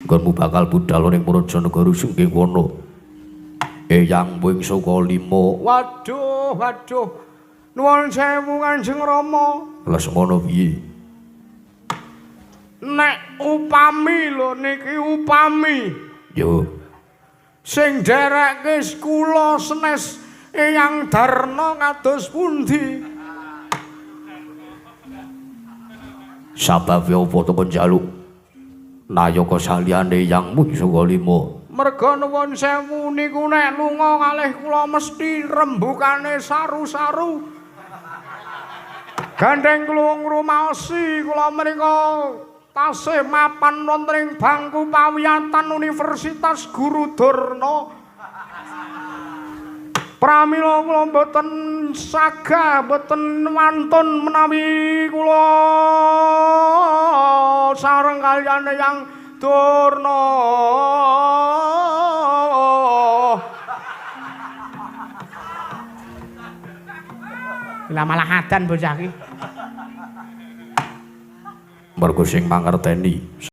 Nggonmu bakal budal ning Prajanegara Sungging Wana. Eyang wing saka lima. Waduh, waduh. Nuwun sewu Kanjeng Rama. Lesmana piye? Nek upami lho niki upami. Yo. Sing nderekke kula senes Eyang Darna kados pundi? Sababe apa to kon njaluk nayaka saliyane Eyang wing saka lima? Merga nuwun sewu niku nek lunga kalih kula mesti rembukane saru-saru. Gandeng kula ngrumaosi kula menika tasih mapan wonten ing bangku pawiyatan Universitas Guru Durna. Pramila kula mboten sagah, mboten wantun menawi kula sareng kaliyan Eyang Durna. Lah malah adan bocah iki. Mergo sing mangerteni